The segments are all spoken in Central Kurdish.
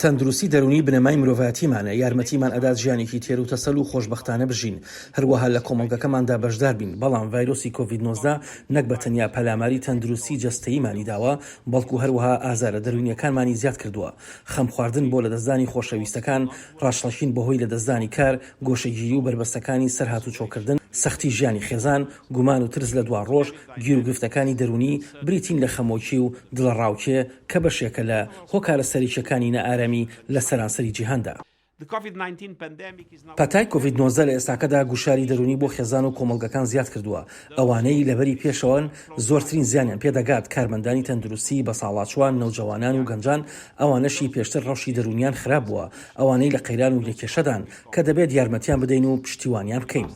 تەندروستی دەروونی بنەمای مرۆڤایەتیمانە، یارمەتیمان ئەدات ژیانێکی تێر و تەسەل و خۆشبەختانە بژین، هەروەها لە کۆمەڵگەکەماندا بەشدار بین، بەڵام ڤایرۆسی کۆڤید 19 نەک بە تەنیا پەلاماری تەندروستی جەستەییمانی داوە، بەڵکو هەروەها ئازارە دەروونییەکانمانی زیاد کردووە، خەمخواردن بۆ لەدەستدانی خۆشەویستەکان، ڕاچڵەکین بەهۆی لەدەستدانی کار، گۆشەگیری و بەربەستەکانی سەر هاتوچۆکردن، سەختی ژیانی خێزان، گومان و ترس لە دواڕۆژ، گیروگرفتەکانی دەروونی بریتین لە خەمۆکی و دڵەڕاوکێ کە بەشێکە لە هۆکارە سەرەکییەکانی نائارامی لە سەرانسەری جیهاندا. پەتای کۆڤید 19 لە ئێستاکەدا گوشاری دەروونی بۆ خێزان و کۆمەڵگەکان زیاد کردووە، ئەوانەی لە بەری پێشەوەن زۆرترین زیانیان پێدەگات، کارمەندانی تەندروستی، بەساڵاچووان، نەوجەوانان و گەنجان، ئەوانەشی پێشتر ڕەوشی دەروونیان خراپ بووە، ئەوانەی لە قەیران و لە کێشەدان، کە دەبێت یارمەتیان بدەین و پشتیوانیان بکەین.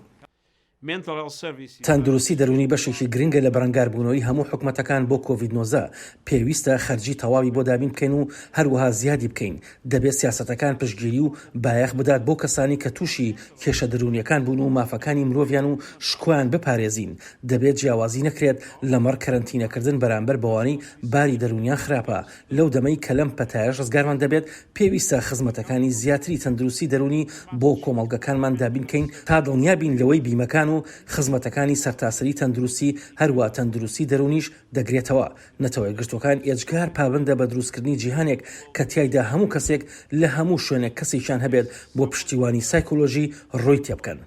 تەندروستی دەروونی بەشێکی گرنگە لە بەرەنگاربوونەوەی هەموو حکومەتەکان بۆ کۆڤید 19، پێویستە خەرجی تەواوی بۆ دابین بکەین و هەروەها زیادی بکەین، دەبێت سیاسەتەکان پشتگیری و بایەخ بدات بەو کەسانەی کە تووشی کێشە دەروونییەکان بوون و مافەکانی مرۆڤیان و شکۆیان بپارێزین، دەبێت جیاوازی نەکرێت لەمەڕ کەرەنتینەکردن بەرامبەر بەوانەی باری دەروونیان خراپە، لەو دەمەی کە لەم پەتایەش ڕزگارمان دەبێت، پێویستە خزمەتەکانی زیاتری تەندروستی دەروونی بۆ کۆمەڵگەکانمان دابین بکەین تا دڵنیا بین لەوەی بیمەکان و خزمەتەکانی سەرتاسەری تەندروستی هەروا تەندروستی دەروونیش دەگرێتەوە. نەتەوەیەکگرتووەکان ئێجگار پابەندە بە دروستکردنی جیهانێک کە تیایدا هەموو کەسێک لە هەموو شوێنێک کەسێکیان هەبێت بۆ پشتیوانی سایکۆلۆژی ڕووی تێبکەن.